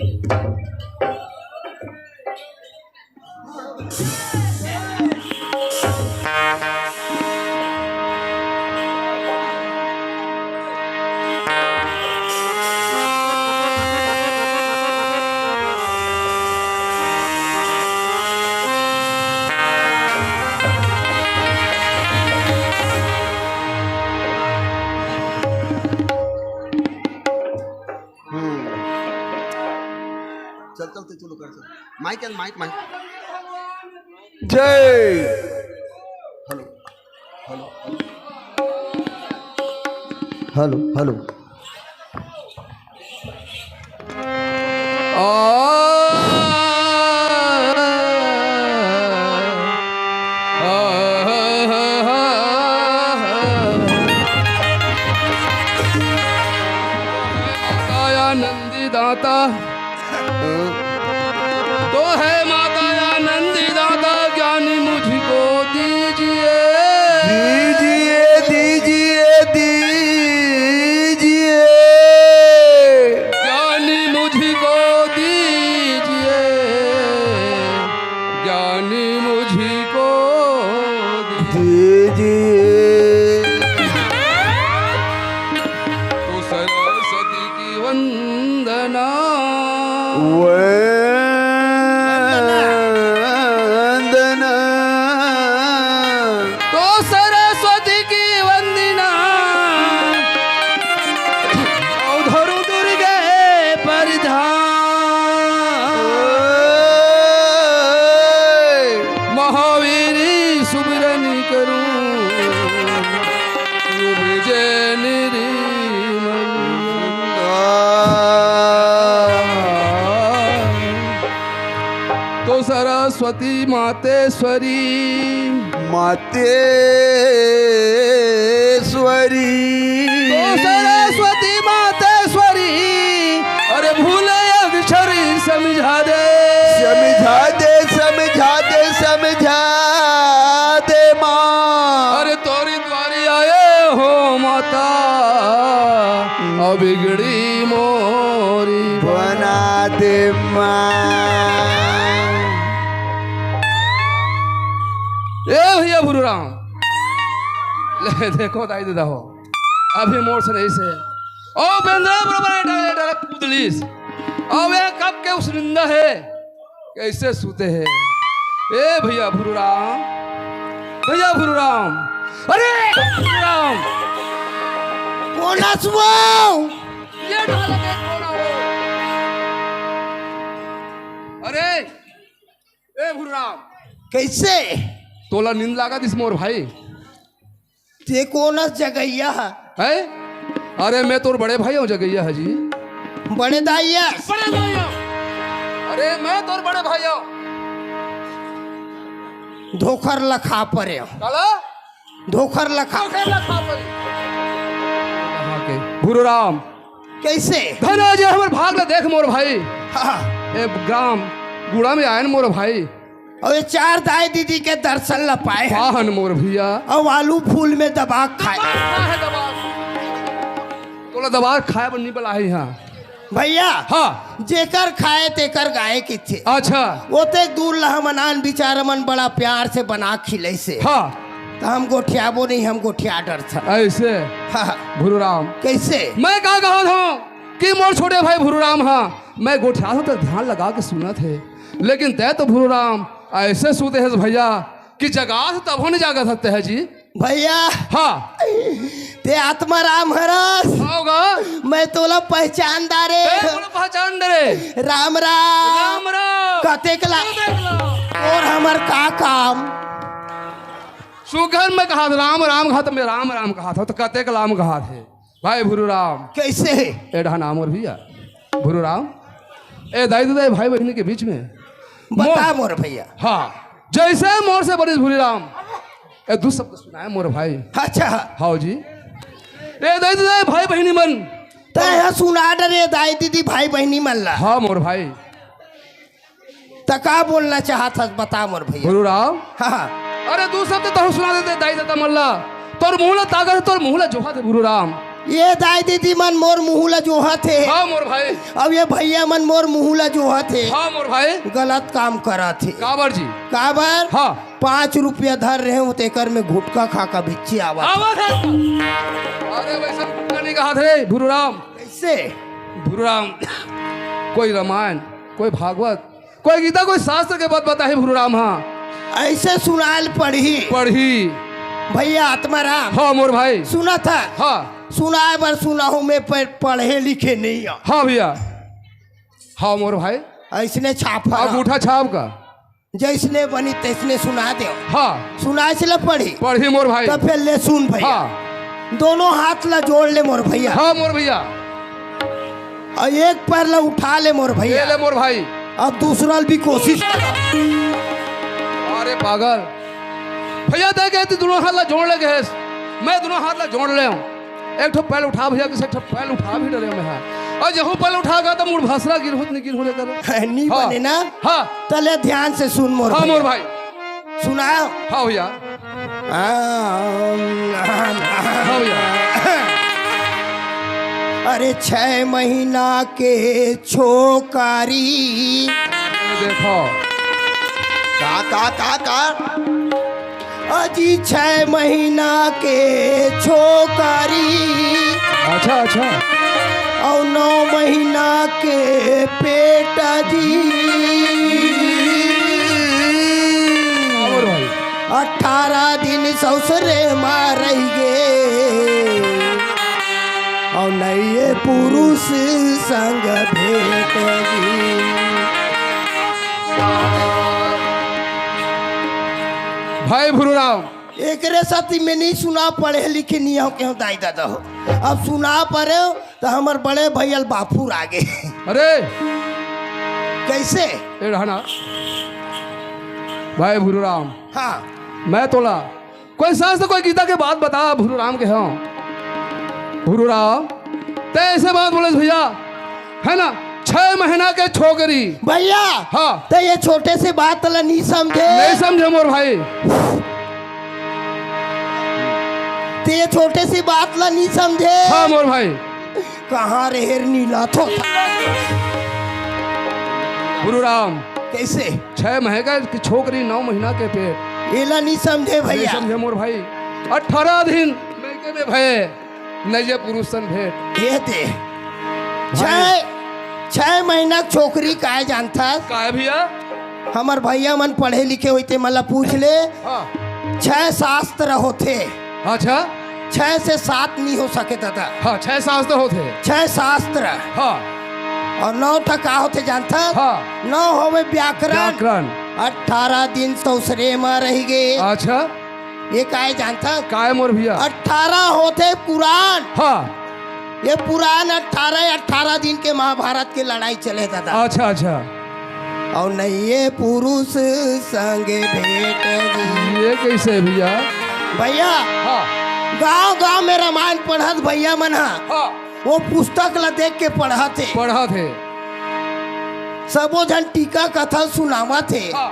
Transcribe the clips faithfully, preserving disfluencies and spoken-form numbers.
हम्म। चल, चल, तू चलो कर, चल। माइक है, माइक, माइक। जय। Hello, hello, hello, hello. आ, आ, आ, आ, आ। आनंदी दाता। तो है माता आनंदी दाता, ज्ञानी मुझको दीजिए। दीजिए, दीजिए, दीजिए। ज्ञानी मुझको दीजिए, ज्ञानी मुझको दीजिए। दीजिए। तो सरस्वती की वंदना। वंदना। तो सरस्वती की वंदना। और धरू दुर्गे परिधान। महावीरी सुमिरन करूं, उपजे निर्मल। तो सरस्वती मातेश्वरी। मातेश्वरी। तो सरस्वती मातेश्वरी। अरे भूले अक्षर समझा दे। समझा दे, समझा दे, समझा दे माँ। अरे तोरी द्वारी आए हो माता, अब बिगड़ी मोरी बना दे माँ। ए भैया भुरू राम, ले देखो दाई ददा हो, अभी मोर से नहीं से। ओ बेंद्रा बराबर डाले डाले कूद लीस। अब ये कब के उस निंदा है, कैसे सूते हैं? ए भैया भुरू राम, भैया भुरू राम, अरे भुरू राम। कोन हस वो? ये डाला देख कोन हो? अरे, ए भुरू राम। कैसे? तोला नींद लागा दिस मोर भाई। ते कोन हस जगैया ह? हैं? अरे मैं तोर बड़े भाई हूँ जगैया ह जी। बड़े दाई हस? बड़े भाई हूँ। अरे मैं तोर बड़े भाई हूँ। धोखर लखा परे हो। काला? धोखर लखा। धोखर लखा परे। कहाँ के? भुरू राम। कैसे? धन आज हमर भाग ला देख मोर भाई। हाँ। ए ग्राम गुड़ा में आयन मोर भाई। अउ ये चार दाई दीदी के दर्शन ल पाए हन। पाहन मोर भैया। अउ आलू फूल में दबा के खाए। दबा के खाए, दबा के। तोला दबा के खाए बर नी बलाही हाँ। भैया, हाँ। जेकर खाए तेकर गाए किथे। अच्छा। ओतेक दूर ल हमन आन बिचारा मन बड़ा प्यार से बना खिलइसे। हाँ। त हम गोठियाबो नहीं, हम गोठिया डरथन। ऐसे? हाँ। भुरू राम। कैसे? मैं का कहत हूँ कि मोर छोटे भाई भुरू राम, हाँ, मैं गोठियात हूँ त ध्यान लगा के सुनत हे, लेकिन तै तो भुरू राम ऐसे सुते हस भैया कि जगात तभो नहीं जागत हस तै जी। भैया। हाँ। ते आत्मा राम हरस। आओगा। मैं तोला पहचान डारे। मैं तोला पहचान डारे। राम राम। राम राम। कतेक ला-, कतेक ला-, अउ हमर का काम? सुघर में कहा राम राम कहा त मैं राम राम कहा था, त कतेक लाम कहा थे। भाई भुरू राम। कैसे? ए ढाना मोर भैया। भुरू राम। ए दाई ददा भाई बहिनी के बीच में। बता मोर, मोर भैया। हाँ। जैसे मोर से बनिस भुरू राम। ए दू शब्द सुनाए मोर भाई। अच्छा। हाँ जी। ए दाई ददा भाई बहिनी मन। तै ह सुना डरे दाई दीदी भाई बहिनी मन ला। हाँ मोर भाई। त का बोलना चाहत हस, बता मोर भैया। भुरू राम। हाँ, हाँ। अरे दू शब्द तहूँ सुना देते दाई ददा मन ला। तोर मुँह ला ताकत हे, तोर मुँह ला जोहा दे भुरू राम। ये दाई दीदी मन मोर मुंह ला जोहत हे। हाँ मोर भाई। अब ये भैया मन मोर मुंह ला जोहत हे। हाँ मोर भाई। गलत काम करत हे। काबर जी? काबर? हाँ। पाँच रुपया धर रहे हो, तेकर में गुटखा खा का बिच्ची आवत हे। आवत हे। अरे वैसे गुटखा नहीं कहा थे भुरुराम। कैसे? भुरुराम, कोई रामायण, कोई भागवत, कोई गीता, कोई शास्त्र के बात बताही भुरुराम। हाँ। ऐसे सुनाल पढ़ी। पढ़ी। भैया आत्माराम। हाँ मोर भाई। सुना था? हाँ। सुनाए बर सुनाहूँ मैं, पर पढ़े लिखे नहीं हूँ। हाँ भैया। हाँ मोर भाई। ऐसने छाप हरा। अंगूठा छाप का। जैसने बनी तैसने सुना दे। हाँ। सुनाए से ल पढ़ी। पढ़ी मोर भाई। तब फिर ले सुन भैया। हाँ। दोनों हाथ ला जोड़ ले मोर भैया। हाँ मोर भैया। और एक पैर ला उठा ले मोर भैया। ले, ले मोर भाई। अब दूसरा भी कोशिश कर। अरे पागल। भैया देख के तू दोनों हाथ ला जोड़ ले गए। मैं दोनों हाथ ला जोड़ ले हूँ। एक ठो पैर उठा भैया, किसे एक ठो पैर उठा भी डरे में है। और जहू पैर उठा गया तो मुड़ भसरा गिरहुत नहीं गिरहु लेकर। नहीं हाँ। बने ना? हाँ। तले ध्यान से सुन मोर हाँ, भैया। मोर भाई। सुनाओ। हाँ भैया। आम, आम, आम। हाँ भैया। अरे छह महीना के छोकरी। देखो। का, का, का, का? अजी छह महीना के छोकरी। अच्छा, अच्छा। और नौ महीना के पेट जी। और भाई। अठारह दिन ससुरे मा रहि गे। और नइये पुरुष संग भेट जी। भाई भुरुराम। एकरे साथी में नहीं सुना, पढ़े लिखे नहीं हो, क्यों दाई दादा हो। अब सुना परे हो, तो हमर बड़े भैया बापुर आ गए। अरे। कैसे? ए रहना। भाई भुरुराम। हाँ। मैं तोला कोई शास्त्र, कोई गीता के बात बता, भुरुराम के हो। भुरुराम, ते ऐसे बात बोले भैया, है ना? छह महीना के छोकरी। भैया, हाँ। ते ये छोटे से बात ला नहीं समझे। नहीं समझे मोर भाई। ते ये छोटे सी बात ला नहीं समझे। हाँ मोर भाई। कहाँ रेहेर नीला थो। भुरुराम। कैसे? छह महीना की छोकरी, नौ महीना के पेट। एला नहीं समझे नहीं भैया। समझे मोर भाई। अठारह दिन मइके में भये, नइये पुरुष सन भेट। ये दे। भाई। छह, छह महीना छोकरी काय जानथस? काय भैया? हमर भैया मन पढ़े लिखे होइते, मला पूछ ले। हाँ। छह शास्त्र होथे। अच्छा। छह से सात नहीं हो सके दादा। हाँ, छह शास्त्र होथे। छह शास्त्र। हाँ। और नौ ठा का होथे जानथस? हाँ। नौ होवे व्याकरण। व्याकरण। अठारह दिन ससुरे मा रहि गे। अच्छा। ये काय जानथस? काय मोर भैया? अठारह होथे पुराण। हाँ। ये पुराण अठारह, अठारह दिन के महाभारत के लड़ाई चले दादा। अच्छा, अच्छा। और नइये पुरुष संगे भेट जी। ये कैसे भैया? भैया, हाँ। गांव गांव में रामायण पढ़त भैया मन हा। हाँ। वो पुस्तक ला देख के पढ़त हे। पढ़त हे। सबो झन टीका कथा सुनावत हे। हाँ।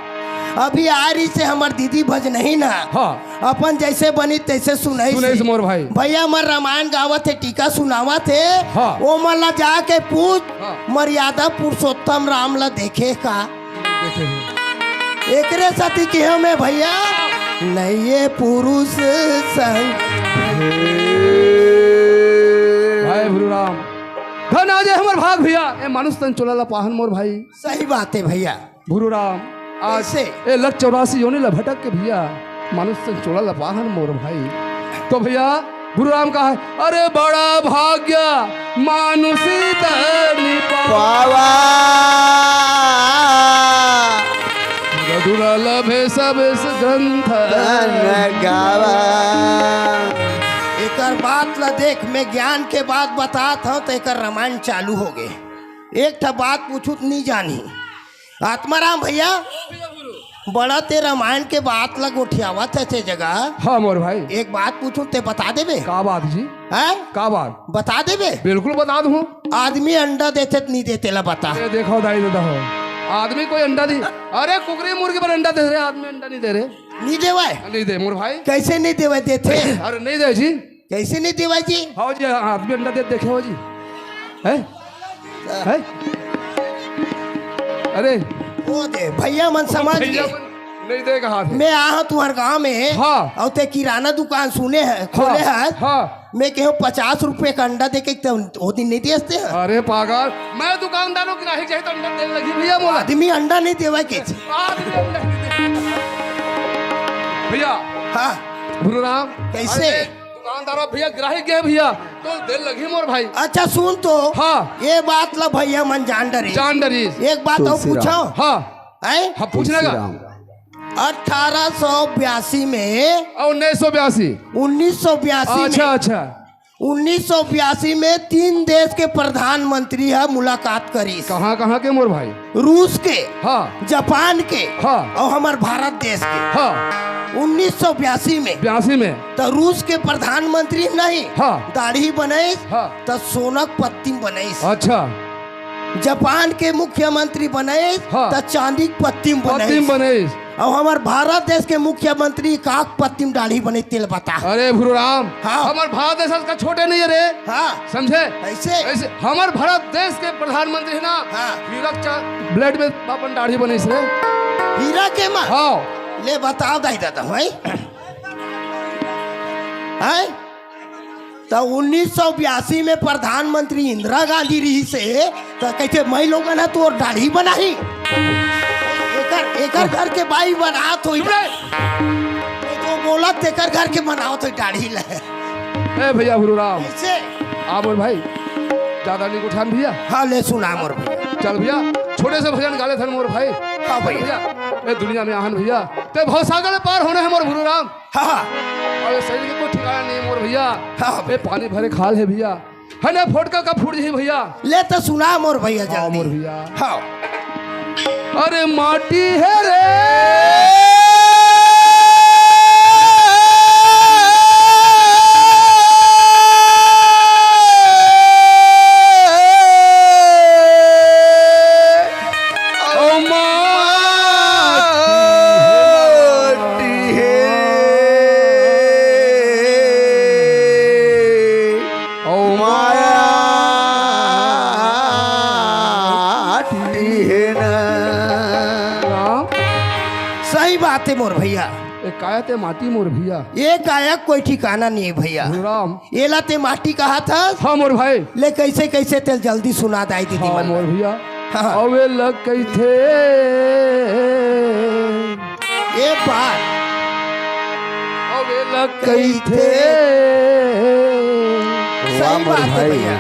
अभी आ रही से हमर दीदी भजनही ना। हाँ। अपन जैसे बनी तैसे सुनई सुनई से। से मोर भाई। भैया मन रामायण गावत हे, टीका सुनावत हे। हाँ। वो मन ला जाके पूछ, हाँ। मर्यादा पुरुषोत्तम राम ला देखे का? देखे हे। एकरे साथी के हमें भैया, नइये पुरुष संग। भाई भुरुराम, धन आ जाए हमर भाग भैया, ए मानुष तन चोला ला पाहन मोर भाई। सही बात हे भैया। भुरुराम, आज कैसे? ए लख चौरासी योनि ला भटक के भैया, मानुष तन चोला ला पाहन मोर भाई। तो भैया, भुरुराम कहा, अरे बड़ा भाग्य मानुष तन पावा। पावा। दुर्लभ हे सब इस ग्रंथ धन गावा। एकर बात ला देख, मैं ज्ञान के बात बतात हूँ, तो एकर रामायण चालू हो गए। एक ठा बात पूछू त नहीं जानी। आत्माराम भैया, बड़ा ते रामायण के बात ला गोठियावत हे ते जगह। हाँ मोर भाई। एक बात पूछू, ते बता देबे? का बात जी? हैं? का बात? बता देबे? बिल्कुल बता दूँ। आदमी अंडा देथे त नहीं देथे ला बता। ये देखो दाई दादा हो, आदमी कोई अंडा नहीं, अरे कुकरी मुर्गी पर अंडा दे रहे, आदमी अंडा नहीं दे रहे। नहीं देवे? नहीं दे मोर भाई। कैसे नहीं देवे? देथे। अरे नहीं दे जी। कैसे नहीं देवा जी? हाँ जी, हाँ, आदमी अंडा दे देखे हो जी? है? है? अरे, वो दे, भैया मन समझ भैया गए। मन नहीं दे कहा थे। मैं आहा तुम्हारे गांव में, हाँ। और ते किराना दुकान सुने है, खोले हाँ, है। हाँ। मैं कहो पचास रुपए का अंडा दे के, तो वो दिन नहीं देते हैं। अरे पागल, मैं दुकानदारों की राही चाहिए तो अंडा देने लगी भैया, बोला। आदमी अंडा नहीं देवा के जी। आदमी अंडा नहीं देवा। भैया। हाँ। गुरुराम। कैसे? अरे, दुकानदार भैया, ग्राहक गए भैया, तो देर लगी मोर भाई। अच्छा सुन तो। हाँ। ये बात ला भैया मन जान डरी। जान डरी। एक बात और तुलसीराम। पूछो। हाँ। हैं? हाँ, पूछने का। तुलसीराम। अठारह सौ बयासी में। और उन्नीस सौ बयासी। उन्नीस सौ बयासी अच्छा, में। अच्छा। उन्नीस सौ बयासी में तीन देश के प्रधानमंत्री ह मुलाकात करिस। कहाँ, कहाँ के मोर भाई? रूस के, हाँ। जापान के, हाँ। और हमार भारत देश के। हाँ। उन्नीस सौ बयासी में। बयासी में। तो रूस के प्रधानमंत्री नहीं, हाँ। दाढ़ी बनैस, हाँ। तो सोनक पत्तिम बनैस। अच्छा। जापान के मुख्यमंत्री बनैस, हाँ। तो चांदी के पत्तिम बनैस। पत्तिम बनैस। अब हमार भारत देश के मुख्यमंत्री काक पत्तिम दाढ़ी बने तेल बता। अरे भुरुराम, हाँ। हमार भारत देश का छोटे नहीं है रे। हाँ। समझे? ऐसे? ऐसे हमार भारत देश के प्रधानमंत्री है ना, हाँ। हीरा चा-, ब्लेड में अपन दाढ़ी बनैस रे। हीरा के माँ? हाँ। ले बताओ दाई दादा, भाई। हैं? त उन्नीस सौ बयासी में प्रधानमंत्री इंदिरा गांधी रहिस हे, त कहिथे, "मैं लोगन ह तोर दाढ़ी बनाही।" एकर, एकर घर के बाई बनात होई। चुप रहे। तो बोला, तेकर घर के बनावत होई दाढ़ी ले। ए भैया भुरुराम। कैसे? आ मोर भाई, ज्यादा नहीं उठान भैया। हाँ, ले सुना मोर भाई। चल भैया, छोटे से भजन गा लेथन मोर भाई। हाँ भैया। भैया, ए दुनिया में आहन भैया, ते भवसागर पार होना है मोर भुरुराम। हाँ, हाँ। अरे शरीर के कोई ठिकाना नहीं मोर भैया। हाँ, हाँ। ए पानी भरे खाल है भैया, है ना, फोटका का फूट जही भैया। ले तो सुना मोर भैया हाँ, जल्दी। मोर भैया। हाँ। अरे माटी है रे। ओ माटी हे। ओ माटी हे ना। राम। सही बात है मोर भैया। ए काया ते माटी मोर भैया। ये काया कोई ठिकाना नहीं है भैया। राम। एला ते माटी कहा था? हाँ मोर भाई। ले कैसे कैसे तेल जल्दी सुना दाई दीदी हाँ मन। मोर भैया। हाँ। अवेला कहिथे। ये बात। अवेला कहिथे। सही वाह मोर बात है भाई। भैया।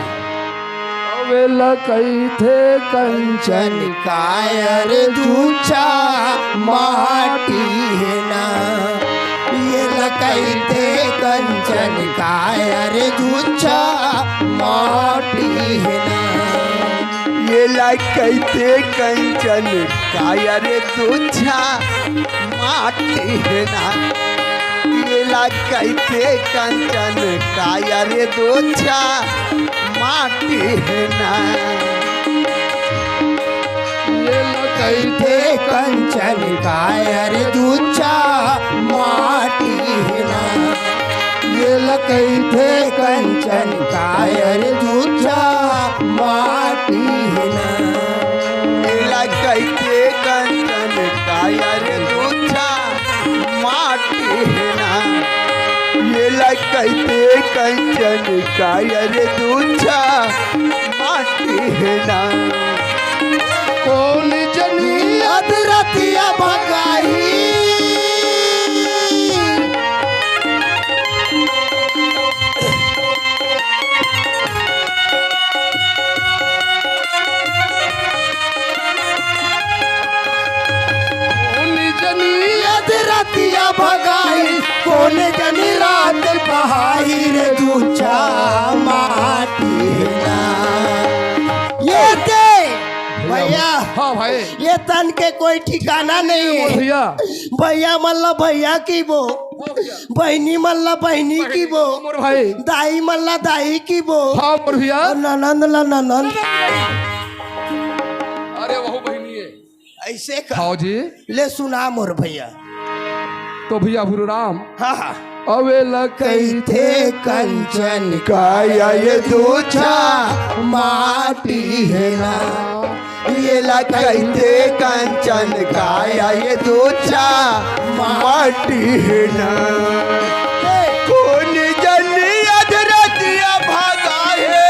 अवेला कहिथे कंचन काया रे दूछा माटी हे ना। एला कहिथे कंचन काया रे दूछा माटी हे ना। एला कहिथे कंचन काया रे दूछा माटी हे ना। एला कहिथे कंचन काया रे दूछा माटी हे ना। एला कहिथे कंचन काया रे दूछा माटी हे ना। एला कहिथे कंचन काया रे दूछा माटी हे ना। एला कहिथे कंचन काया रे दूछा माटी हे ना। एला कहिथे कंचन काया रे दूछा माटी हे ना। कोन जनी अधरतिया भगाही। कोन जनी अधरतिया भगाही, कोन जनी रात बहाही रे दूछा माटी हे ना। ये दे भैया। हाँ भाई। ये तन के कोई ठिकाना नहीं है। भैया। भैया मन ला भैया किबो, बहिनी मन ला बहिनी किबो, मोर भाई। दाई मन ला दाई किबो, हाँ मोर भैया। और ननंद ला ननंद। अरे वहू बहिनी है। ऐसे का? हाँ जी। ले सुना मोर भैया। तो भैया भुरुराम। हाँ, हाँ। अवेला कहिथे कंचन, काया ये दूछा माटी हे ना। येला कहिथे कंचन, काया ये दूछा माटी हे ना। कोन जनी अधरतिया भागा हे।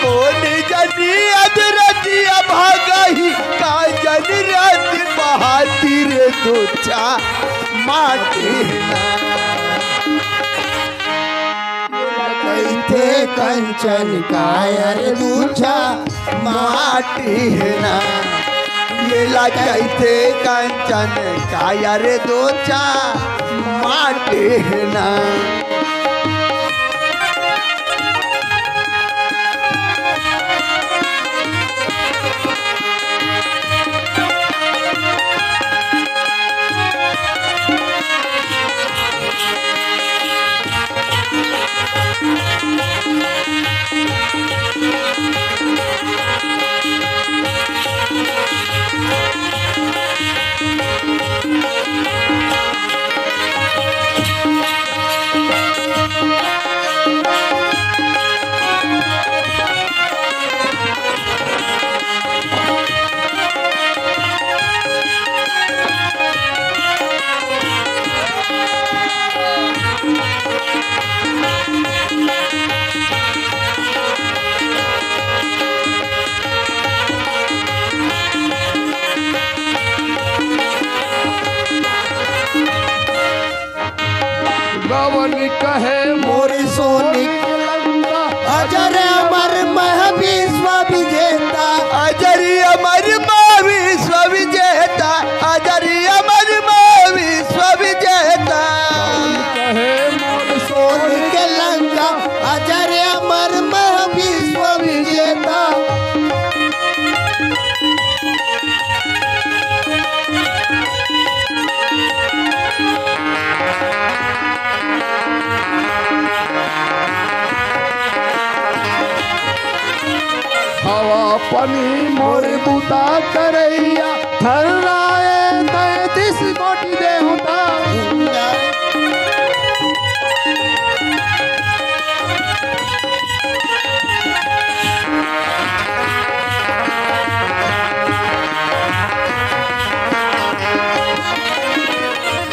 कोन जनी अधरतिया भागा ही, का जनी रात बहाती रे दूछा माटी ना। कहिथे कंचन, काया रे दूछा माटी हे ना। येला कहिथे कंचन, काया रे दूछा माटी हे ना। गवन कहे मोर सोनी लंका, अजर अमर मह विश्व विजेता। अजर अमर मह विश्व विजेता, अजर अमर मह विश्व विजेता। गवन कहे मोर सोनी के लंका, अजर अमर मह विश्व विजेता। हवा पानी मोर बूता करैया, थर्राए तैंतीस कोटि देवता।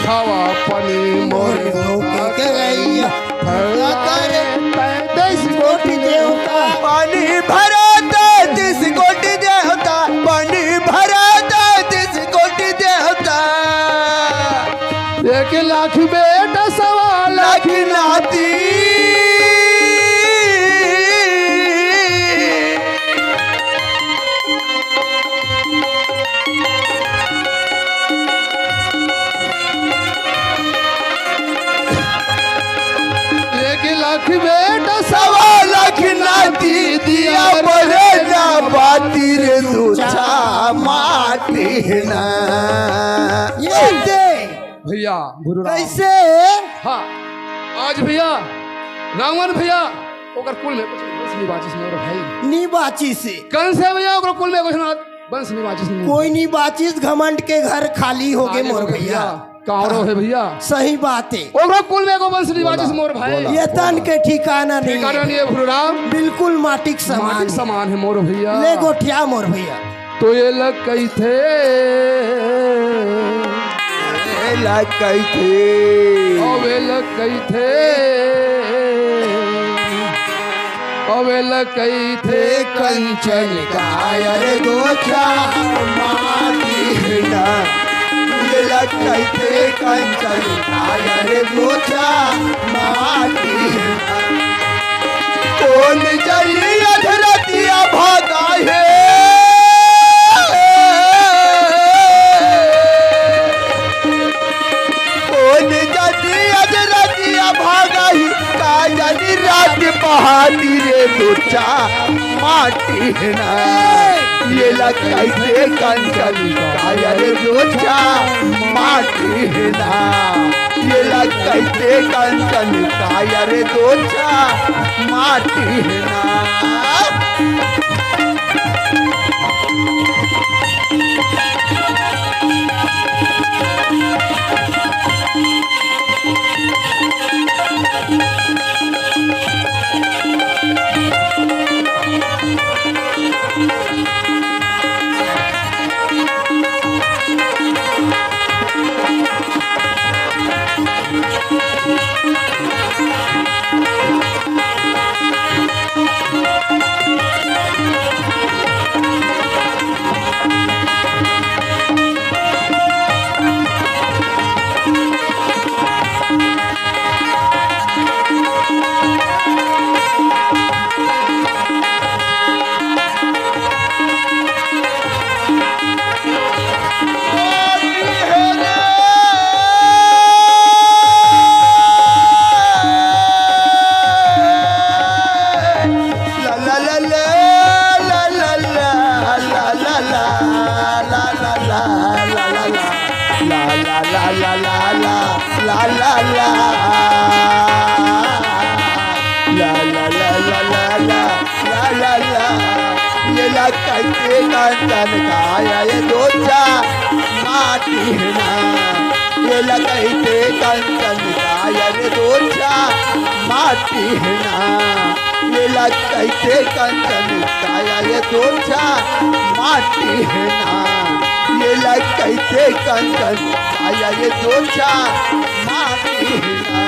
हवा पानी मोर मोर भूख के गैया, भला करे तैंतीस कोटि देवता। पानी भरा तैंतीस कोटि देवता, पानी भरा तैंतीस कोटि देवता। एक लाख बेटा सवा लाख नाती। एक लाख बेटा सवा लाख नाती, दिया बरे ना बाती रे दूछा माटी ना। ये दे। भैया, गुरु राम। कैसे? हाँ, आज भैया, रावण भैया, ओकर कुल में कुछ वंश नहीं बाचिस मोर भाई। नहीं बाचिस। कंस हे भैया, ओकर कुल में कुछ ना वंश नहीं बाचिस मोर। कोई नहीं बाचिस, घमंड के घर खाली हो गए खाली मोर हो गए भैया। भैया। कावरो हे भैया। सही बात हे। ओकर कुल में एको वंश नहीं बाचिस मोर भाई। बोला, ये तन बोला। के ठिकाना नहीं हे। ठिकाना नहीं हे गुरु राम। बिल्कुल माटी के समान। माटी के समान हे मोर भैया। ले गोठिया मोर भैया। तो येला कहिथे, येला कहिथे, अवेला कहिथे, अवेला कहिथे कंचन काया रे दूछा माटी ना। येला कहिथे कंचन काया रे दूछा माटी ना। कोन जनी अधरतिया भागा हे। कोन जनी अधरतिया भागा हे। का जनी रात पहाती रे दूछा माटी ना। येला कहिथे कंचन काया रे दूछा माटी ना। येला कहिथे कंचन काया रे दूछा माटी ना। ला ला ला, ये ला कहिथे कंचन काया ये दोचा माटी है ना। ये ला कहिथे कंचन काया ये दोचा माटी है ना। ये ला कहिथे कंचन काया ये दोचा माटी है ना। ये ला कहिथे कंचन काया ये दोचा माटी है ना।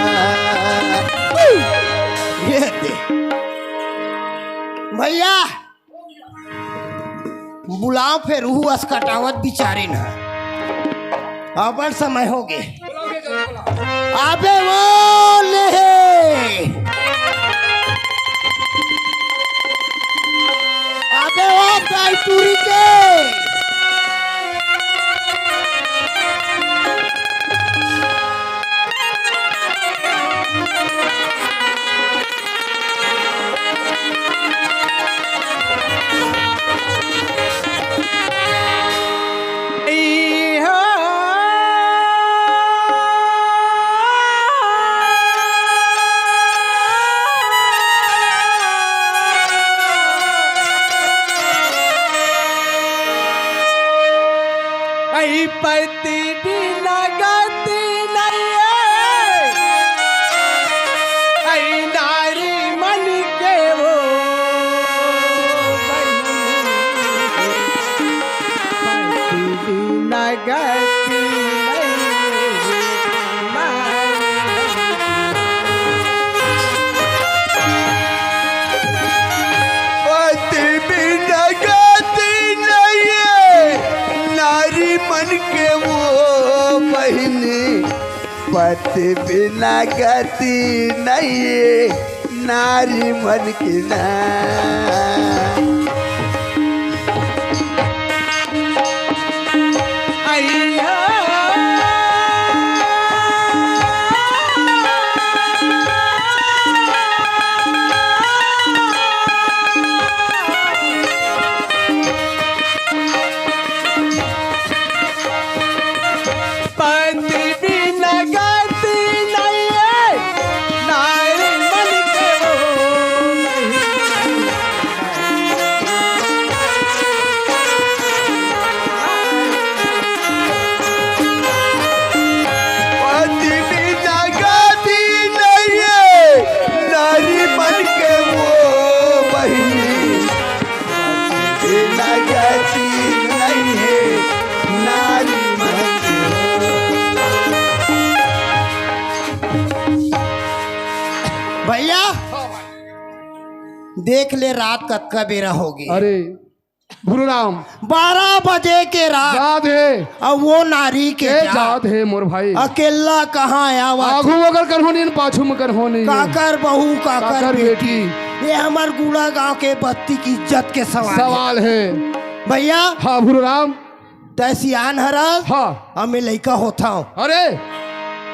ये दे। भैया, बुलाव फेर उहू अस कटावत बिचारिन ह। अब्बड़ समय होगे। अबे वो ले हे। अबे वो गाय टूरी के। अई पति बिना गति नहीं है, अई नारी मन के वो बहिनी, पति बिना गति नहीं है। पति बिना गति नहीं है, नारी मन के वो बहिनी। पति बिना गति नहीं है, नारी मन के ना। पति बिना गति नहीं है, नारी मन के वो बहिनी। पति बिना गति नहीं है, नारी मन के वो बहिनी। बिना गति नहीं है, नारी मन के वो। भैया, देख ले रात कतका बेरा होगे। अरे, भुरू राम। बारह बजे के रात। रात हे। अउ वो नारी के के जात। जात हे मोर भाई। अकेल्ला कहाँ आवत हे? आगू म करहूँ नहीं, पाछू म करहूँ नहीं। काकर बहू, काकर काकर बेटी। बेटी। ये हमर गुड़ा गांव के बत्ती के इज्जत के सवाल हे। सवाल हे। भैया। हाँ, भुरू राम। तैं सियान हरस, हाँ। अउ मैं लइका होथंव। अरे,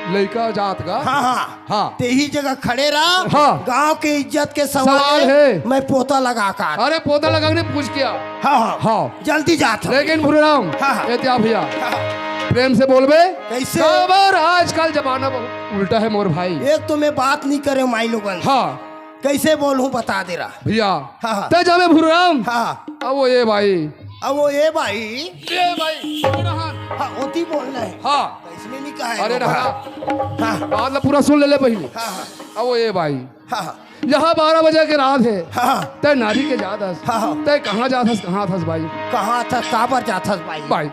लइका जात का? हाँ, हाँ। हाँ। तेही जगह खड़े रह। हाँ। गांव के इज्जत के सवाल सवाल हे। हे। मैं पोता लगा का। अरे, पोता लगा के नहीं, पूछ के आ। हाँ, हाँ। हाँ। जल्दी जात हंव। लेकिन भुरू राम, हाँ, हाँ। ए त्या भैया, हाँ, हाँ। प्रेम से बोलबे। कइसे? काबर आजकल जमाना बहुत उल्टा हे मोर भाई। एक तो मैं बात नहीं करे माई लोगन से। हाँ। कइसे बोलहूँ बता दे रहा। भैया, हाँ, हाँ। तैं जाबे भुरू राम। हाँ। अब वो ये भाई, अब वो ए भाई। ए भाई, सुन रहा। हाँ, ओती बोलना है। हाँ। इसने नहीं कहा है अरे वो रहा। बड़ा। हाँ। बात ला पूरा सुन ले, ले पहले। हाँ, हाँ। अब वो ए भाई। हाँ, हाँ। यहाँ बारह बजे के रात है। हाँ, हाँ। तय नारी के जात हस। हाँ, हाँ। तय कहाँ जात हस, कहाँ थस भाई? कहाँ थस, काबर जात हस भाई? भाई।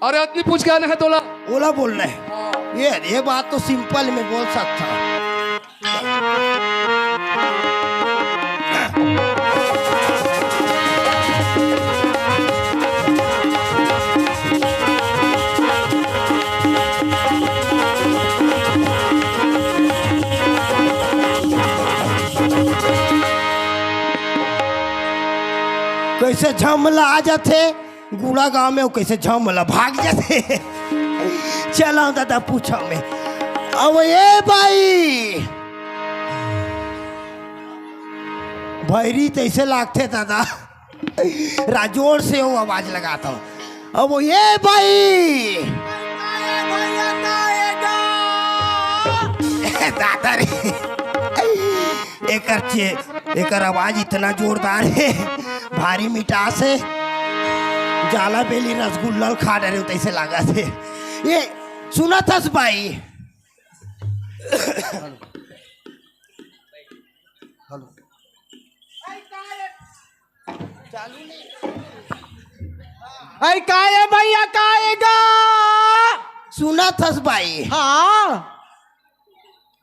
अरे अतनी पूछ के आने है तोला। ओला बोलना है। हाँ। ये, ये बात तो simple में बोल सकता। कैसे झमला आ जाथे, गुड़ा गांव में वो कैसे झमला भाग जाथे। चला दादा, पूछा मैं। अब ए भाई, भैरी तैसे लागथे दादा। राजोर से वो आवाज लगाता हूँ। अब वो ए भाई। दादा रे, एकर चे-, एकर आवाज इतना जोरदार है, भारी मिठास है। जाला बेली रसगुल्ला ल खा डरे तैसे लागा थे। ये सुना थस भाई। हेलो। चालू नहीं। आई का ए भैया, का ए गा? सुना थस भाई। हाँ।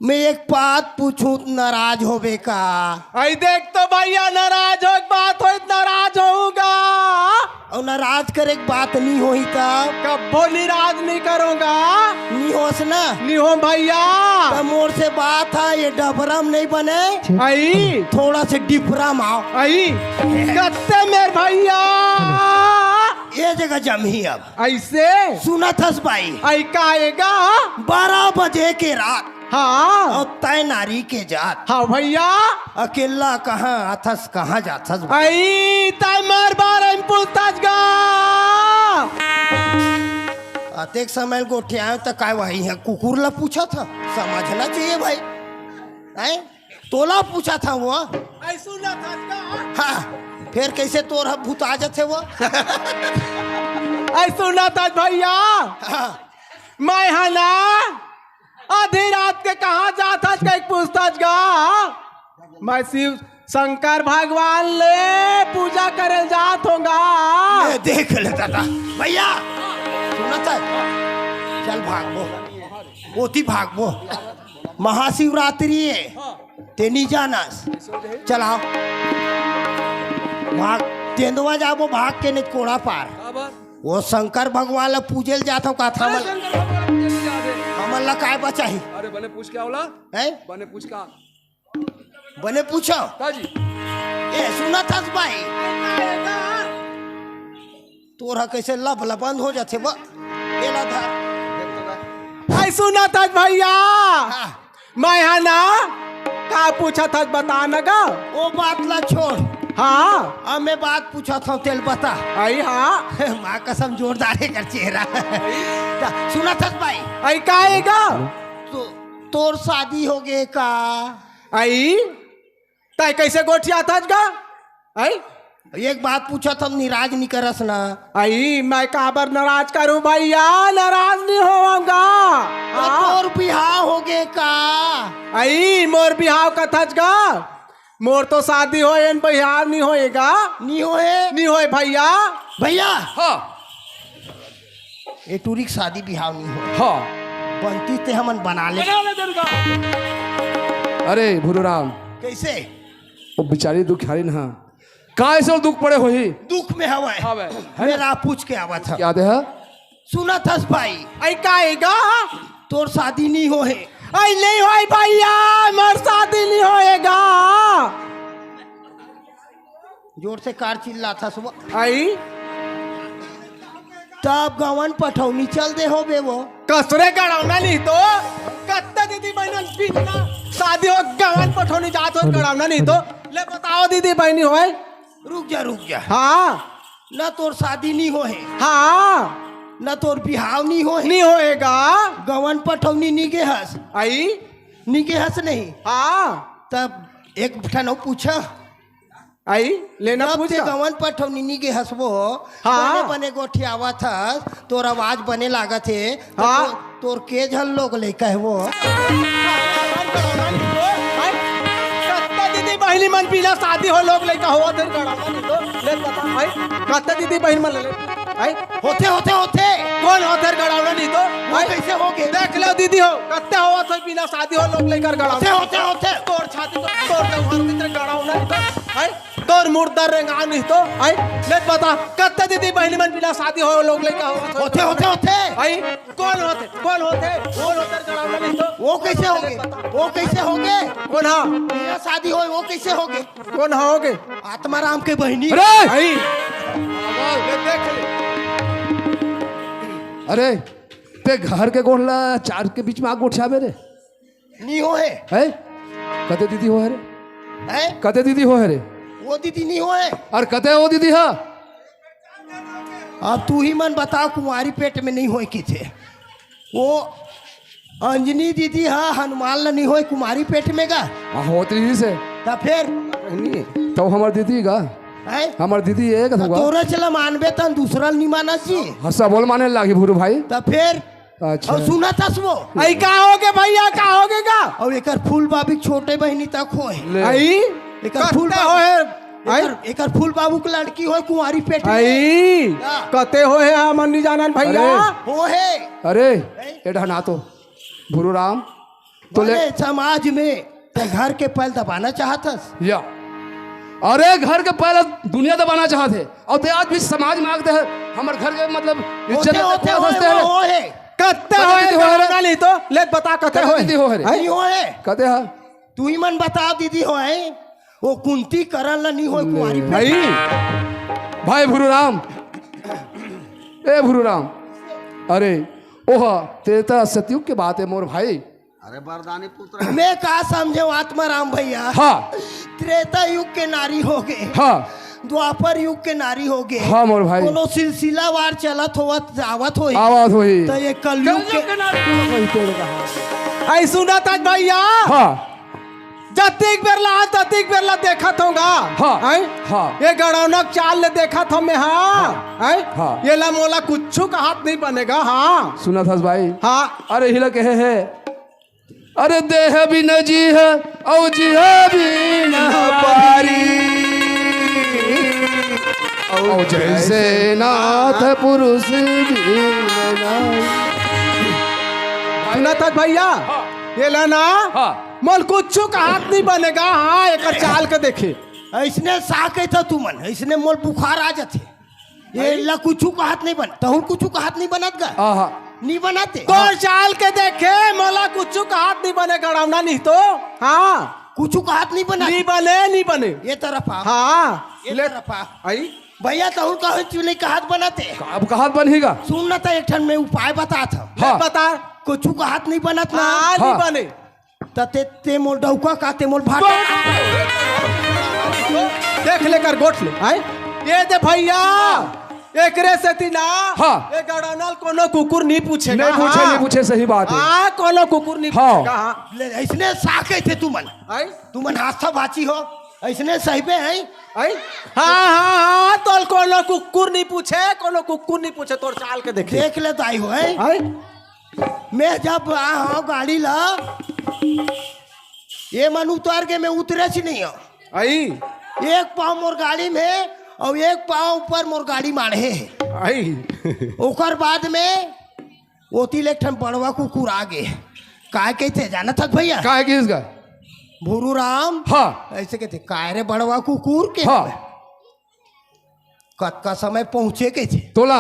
मैं एक बात पूछूं त नाराज होबे का? आई देख तो भैया, नाराज हो, एक बात होई त नाराज होऊंगा। अउ नाराज करे के बात नहीं होही तब? कब्बो निराज नहीं करूंगा। नहीं होस ना? नहीं हो भैया। तब मोर से बात है, ये डबरा में नहीं बने। आई। थोड़ा से डिफरा में आओ। आई। कत्ते मेर भैया। ये जगह जमही अब। ऐसे? सुना थस भाई। आई का ए गा? बारह बजे के रात। हाँ। अउ तय नारी के जात। हाँ भैया। अकेला कहाँ आथस, कहाँ जाथस? आई, तय मोर बारे में पूछथस गा। अतेक समय गोठियायो त काय वही है, कुकुर ला पूछा था, समझना चाहिए भाई। हैं? तोला पूछा था वो। आई सुना थस गा? हाँ, फिर कैसे तोर ह भूता जाथे वो? आई सुना थस भैया। हाँ। मैं हा ना आधी रात के कहाँ जाथस कहिके पूछथस गा? मैं शिव शंकर भगवान ले पूजा करे जात होंगा। ये देख ले दादा, भैया, सुनत है? चल भागबो, ओती भागबो, महाशिवरात्रि है, तेनी जानस, चल आओ, भाग, तेंदवा जाबो, भाग के नहीं कोड़ा पार। वो शंकर भगवान ला पूजे ल जात हो का था? हमन ला काय बचाही? अरे बने पूछ के आवला। हैं? बने पूछ का। बने पूछो। का जी? ए, सुना थस भाई? तोर ह कैसे लब लबंद हो जाथे बा? एला धर। आई सुना थस भैया। हाँ। मैं हा ना, का पूछा थस बता न गा? ओ बात ला छोड़। हाँ। अब मैं बात पूछा था, तेल बता। आई हाँ। माँ कसम, जोरदार है कर चेहरा। त सुना थस भाई? आई का ए गा? तो तोर शादी हो गे का? आई, तय कैसे गोठिया थस गा? आई? एक बात पूछा था, निराज नहीं करस ना। आई, मैं काबर नाराज करूं भैया, नाराज नहीं होऊंगा। तो हाँ? तोर बिहाव हो गे का? आई, मोर बिहाव कथस गा? मोर तो शादी होए, एन बिहाव नहीं होएगा। नहीं होए? नहीं होए भैया। भैया। हाँ। ए टूरी के शादी बिहाव नहीं हो। हाँ। बनती ते हमन बना ले। बना ले दुर्गा। अरे भुरूराम। कैसे? वो बेचारी दुखियारी ना। काय से दुख पड़े होही? दुख में हवय। हवय। मेरा पूछ के आवत ह। क्या दे है? सुना थस भाई। आई का ए गा? तोर शादी नहीं होहे। आई नहीं होए भैया, मोर शादी नहीं होएगा। जोर से कार चिल्ला थस वो। आई। तब गवन पठौनी चल दे होबे वो। कसरे गड़ौना नहीं तो। कत्ता दीदी बहन बिना शादी हो गवन पठौनी जात हो गड़ौना नहीं तो। ले बताओ दीदी बहनी होए। रुक जा, रुक जा। हाँ। ना तोर शादी नहीं होहे। हाँ। ना तोर बिहाव नहीं होहे। नहीं होएगा। गवन पठौनी नहीं गे हस। आई। नहीं गे हस नहीं। हाँ। तब एक ठन अउ पूछा। आई, लेना अब पूछ ते का? गवन पठौनी नी गे हसबो, हाँ। बने बने गोठियावत हस, तोर आवाज बने लागत हे, त हाँ। तो-, तोर के झन लोग लइका हे वो? कत्ता दीदी बहिनी मन बिना शादी हो लोग लइका होवत हे, गड़ौना नहीं तो, ले बता, आई, कत्ता दीदी बहिनी मन ले, आई, होथे, होथे, होथे। कोन होथे गड़ौना नहीं तो? वो आई, कैसे होगे? देख लो दीदी हो, कत्ते होवत हे बिना शादी हो लोग लइका गड़ौना। होथे, होथे, होथे। तोर छाती तो, तोर जौहर की तरह गड़ौना नहीं तो, आई, तोर मुर्दा रेंगा नहीं तो, आई, ले बता, कत्ते दीदी बहिनी मन बिना शादी हो लोग लइका होवत हे? होथे, होथे, होथे। आई, कोन होथे? कोन होथे? कोन होथे गड़ौना नहीं तो? वो कैसे होगे? वो कैसे होगे? कोन हा? बिना शादी होय, वो कैसे होगे? कोन हा होगे? आत्माराम के बहिनी। अरे! आई। ये देख ले। अरे, ते घर के गोठ ला चार के बीच में आग गोठियाबे रे? नी हो हे। हैं? कते दीदी हो हे रे? हैं? कते दीदी हो हे रे? वो दीदी नी हो हे। और कते वो दीदी हा? अब तू ही मन बताओ, कुंवारी पेट में नहीं होय किथे। वो अंजनी दीदी हा, हनुमान ला नहीं होय कुमारी पेट में गा। हाँ, होत रहिस हे। त फेर? नहीं, तो हमर दीदी गा। हैं? हमर दीदी एक त होगा। तोरे चला मानबे तन दूसरा ला नहीं मानत जी। हाँ, सबो ल माने लागी भुरू भाई। त फेर? अच्छा। अउ सुनत हस वो? आई का होगे भैया, का होगे गा? अउ एकर फूल बाबी छोटे बहिनी तक होय। ले। आई? एकर फूल कत्ते बाबी होय? आई? एकर, एकर फूल बाबू के लड़की होय कुंवारी पेट में। आई? का? कते होय हे, हमन नहीं जानन भैया। अरे। होय हे। अरे, ए? ए ढना तो, भुरू राम, तो ले माने समाज में ते घर के पैल दबाना चाहत हस? या। अरे, घर के पैल दुनिया दबाना चाहत हे। अउ ते आज भी समाज में आके ते हमर घर के मतलब इज्जत होथे, होथे, होथे, होथे, होथे। होय हे। कत्ते कत्ते होय हे, दीदी होय रे? गड़ौना नहीं तो, ले बता कत्ते कत्ते होय? दीदी होय रे? भाई? नहीं होय हे। कत्ते हा? तू ही मन बता दीदी होय। वो कुंती करण ला नहीं होय कुंवारी पे। भाई, भाई भुरू राम, ए भुरू राम, अरे, ओह, त्रेता सतयुग के बात हे मोर भाई। अरे बरदानी पुत्र हे। मैं का समझे आत्माराम भैया? हाँ। त्रेता युग के नारी होगे। हाँ। द्वापर युग के नारी होगे। हाँ मोर भाई। कोनो सिलसिलावार चलत होवत आवत होही। आवत होही। त ये कलयुग के कलयुग के नारी होगे। आई सुनत हस भैया? हाँ। जतिक बेर ला, जतिक बेर ला देखत हों गा। हाँ। हैं? हाँ। ये गड़ौना के चाल ले देखत हों मैं, हाँ। हाँ। हैं? हाँ। ये ला मोला कुछु कहत नहीं बने गा, हाँ। सुनत हस भाई? हाँ। अरे हिला कहे हे, अरे देह बिन जीह, अउ जीह बिन पारी, अउ जैसे नाथ पुरुष बिन नारी। सुनत हस भैया? हाँ। ये ला ना, हाँ। मोला कुछु कहत नहीं बने गा, हाँ, एकर चाल के देखे। अइसने साके त तुमन, अइसने मोला बुखार आ जाथे। ये भाई। ला कुछु कहत नहीं बन, तहूँ कुछु कहत नहीं बनत गा। आहा। नहीं बनत हे। तोर चाल के देखे, मोला कुछु कहत नहीं बने, गड़ौना नहीं तो। हाँ। कुछु कहत नहीं बनत। नहीं बने, नहीं बने। ये तरफ आ। हाँ। ये ले। तरफ आ। आई। भैया, तहूँ कहत नहीं कहत बनत हे। अब कहत बनही गा। सुन ना, त एक ठन मैं उपाय बतात हँव। हाँ। बता। कुछु कहत नहीं बनत ना। हाँ, नहीं हाँ। बने। त ते, ते मोर डौका का, ते मोर भाटा। देख ले कर गोठ ले, आय? ये दे भैया, एकरे सेती ना, हाँ। ये गड़ौना ल कोनो कुकुर नहीं पूछेगा, नहीं पूछे, हाँ। नहीं पूछे, सही बात हे। हाँ, कोनो कुकुर नहीं हाँ। पूछेगा, हाँ। ले, अइसने साके थे तुमन। आय? तुमन हाथा बाची हो, अइसने सहिबे हैं। आय? हाँ, हाँ, हाँ, तोल कोनो कुकुर नहीं पूछे, कोनो कुकुर नहीं पूछे, तोर चाल के देखे। देख ले दाई हो, हैं? आय? मैं जब आ हँव गाड़ी ला, ये मन उतर के मैं उतरेच नहीं हँव। आई। एक पाँव मोर गाड़ी में हे अउ एक पाँव ऊपर मोर गाड़ी माढ़े हे। आई। ओकर बाद में ओती ले एक ठन बड़वा कुकुर आ गे। काय कहिथे जानत हस भैया? काय कहिस गा? भुरू राम। हाँ। अइसे कहिथे, "काय रे बड़वा कुकुर के?" हाँ। कतका समय पहुँचे कहिथे। तोला?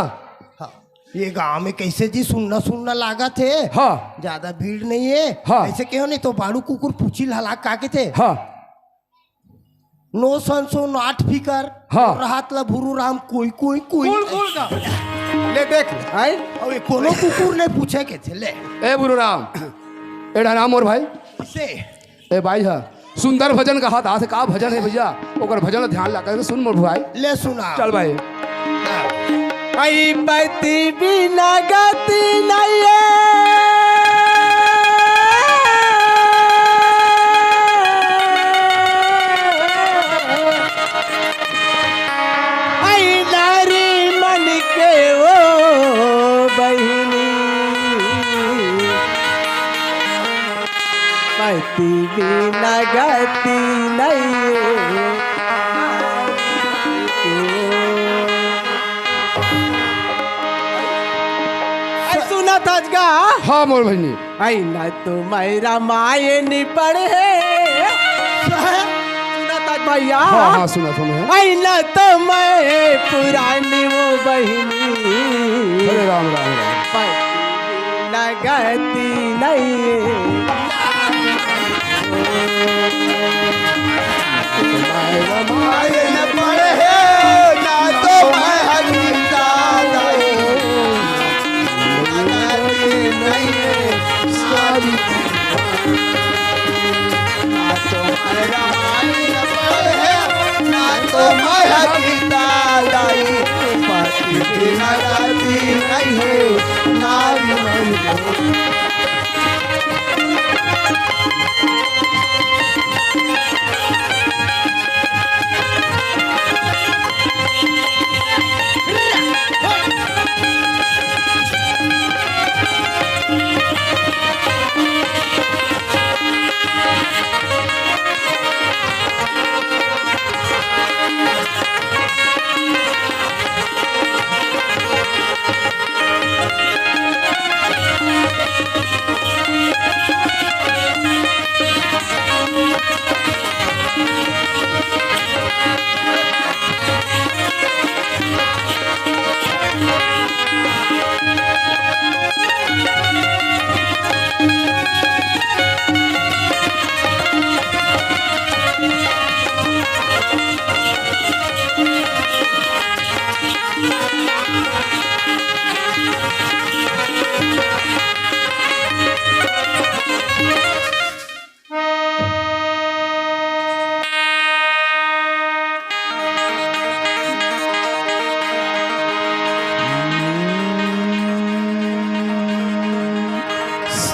हाँ। ये गाँव में कइसे जी सुन्ना सुन्ना लागत हे। हाँ। जादा भीड़ नहीं हे। हाँ। अइसे कहेंव नहीं त बाड़ू कुकुर पूछी हला का कहिथे। हाँ। नो संसो not figure। हाँ। रहत ला भुरू राम कोई, कोई, कोई। कुल, कुल का। ले देख ले, आय? अउ ये कोनो कुकुर नहीं पूछे कहिथे, ले। ए भुरू राम, ए ढना मोर भाई। कइसे? ए भाई हा, सुंदर भजन कहत हे, का भजन हे भैया? ओकर भजन ध्यान लगा के सुन मोर भाई। ले सुना। चल भाई। आई पति बिना गति नहीं हे। बिना गति नहीं। ऐ सुनत हस गा? हाँ मोर बहिनी। ऐ न तो मैं रामायण पढ़े। सुनत हस भैया? हाँ, हाँ, सुनत हँव मैं। ऐ न तो मैं पुरानी वो बहिनी। अरे राम, राम, राम। पर बिना गति नहीं। मैं रामायण पढ़े, ना तो मैं गीता गाई। नहीं, सारी ना तो मैं रामायण पढ़े, ना तो मैं गीता गाई। पति बिना गति नहीं है, नारी नहीं।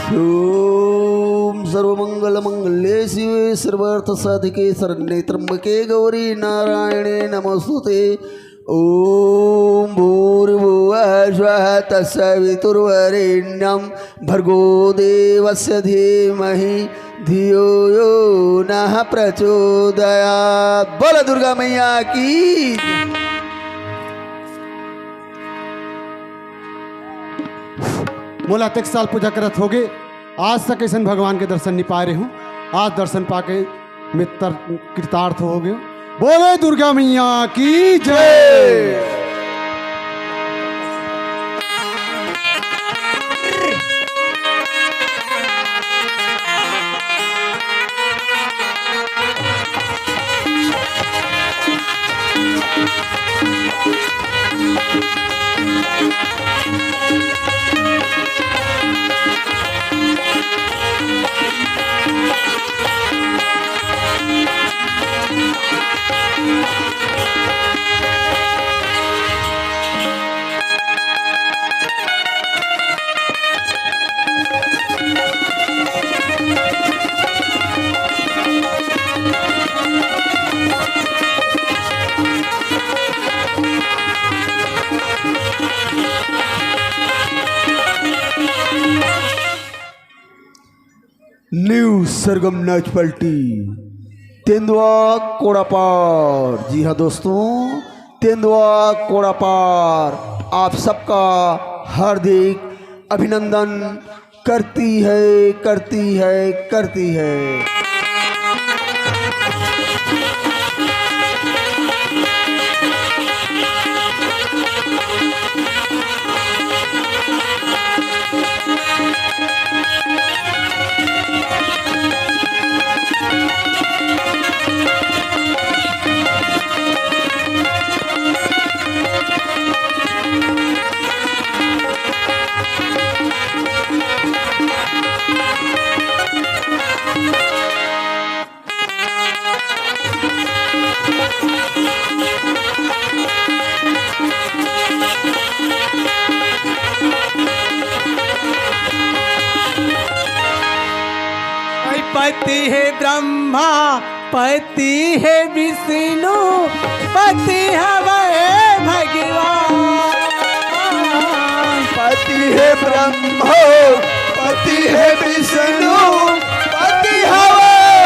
ॐ सर्वमंगल मंगल्ये शिवे सर्वार्थ साधिके शरण्ये त्र्यंबके गौरी नारायणे नमोस्तुते। ॐ भूर्भुवः स्वः तत्सवितुर्वरेण्यं भर्गो देवस्य धीमहि धियो यो नः प्रचोदयात्। बोल दुर्गा मैया की। मोला अतेक साल पूजा करत होगे, आज तक अइसन भगवान के दर्शन नइ पाए रेहेंव। आज दर्शन पाके मित्र कृतार्थ हो गयो। बोले दुर्गा मैया की जय। न्यू सरगम नाच पार्टी, तेंदुआ कोड़ा पार। जी हाँ दोस्तों, तेंदुआ कोड़ा पार आप सबका हार्दिक अभिनंदन करती है, करती है, करती है। पति हे ब्रह्मा, पति हे विष्णु, पति हवे भगवान। पति हे ब्रह्मा, पति हे विष्णु, पति हवे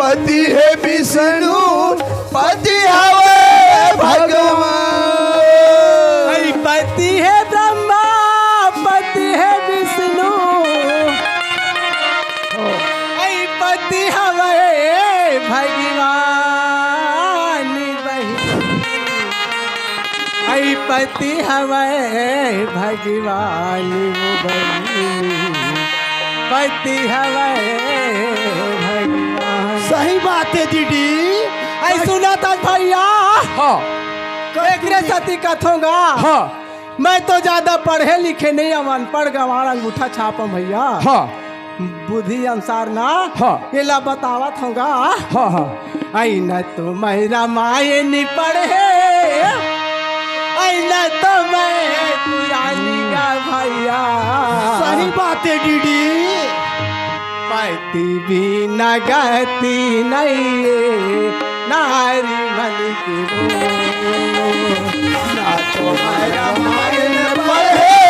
पति हे विष्णु, पति हवे भगवान। अई पति हे ब्रह्मा, पति हे विष्णु, अई पति हवे भगवान बहिनी। अई पति हवे भगवान वो बहिनी, पति हवे भगवान। सही बात हे दीदी। अई सुनत हस भैया, हाँ। एकरे सेती कथों गा। हाँ। मैं तो ज्यादा पढ़े लिखे नहीं हवं, अनपढ़ गंवार अंगूठा छाप हंव भैया। हाँ। बुद्धि अनुसार ना, हाँ। एला बतावत हंव गा। हाँ, हाँ। अई न तो मैं रामायण पढ़े, अई न तो मैं पुरानी गा भैया। सही बात हे दीदी। पति बिना गति नहीं हे, नारी मन के मोह। ना तो मैं रामायण पढ़े,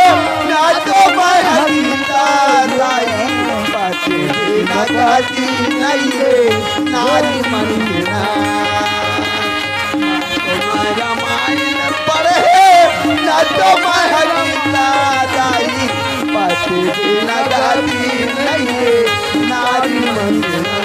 ना तो मैं गीता गाई, पति बिना गति नहीं हे, नारी मन के नाम। ना तो मैं रामायण पढ़े, ना तो मैं गीता गाई, पति बिना गति नहीं हे, नारी मन के नाम।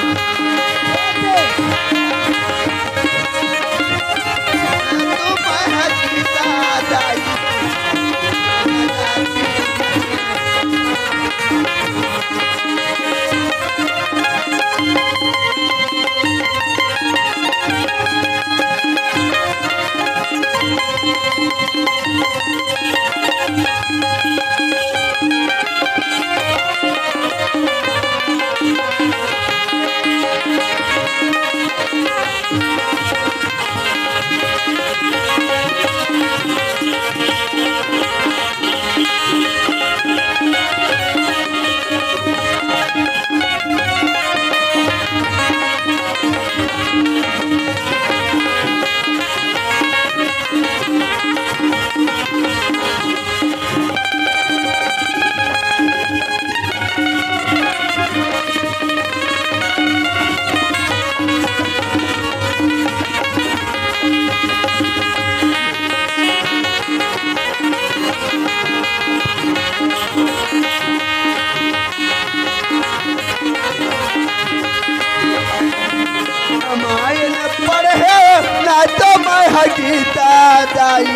रामायण पढ़े ना तो मैं ह गीता दाई,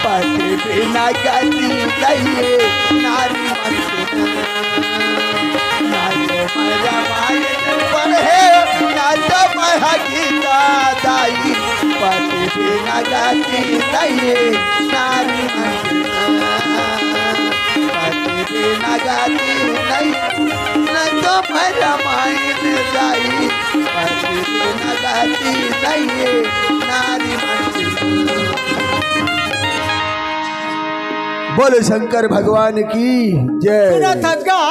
पति बिना गति नहीं हे, नारी मन के नाम। ना तो मैं रामायण पढ़े ना तो मैं ह गीता दाई, पति बिना गति नहीं हे, नारी मन के नाम। पति बिना गति नहीं, ना तो मैं रामायण दाई, पति बिना गति नहीं हे, नारी मन के नाम। बोलो शंकर भगवान की जय। सुनत हस गा?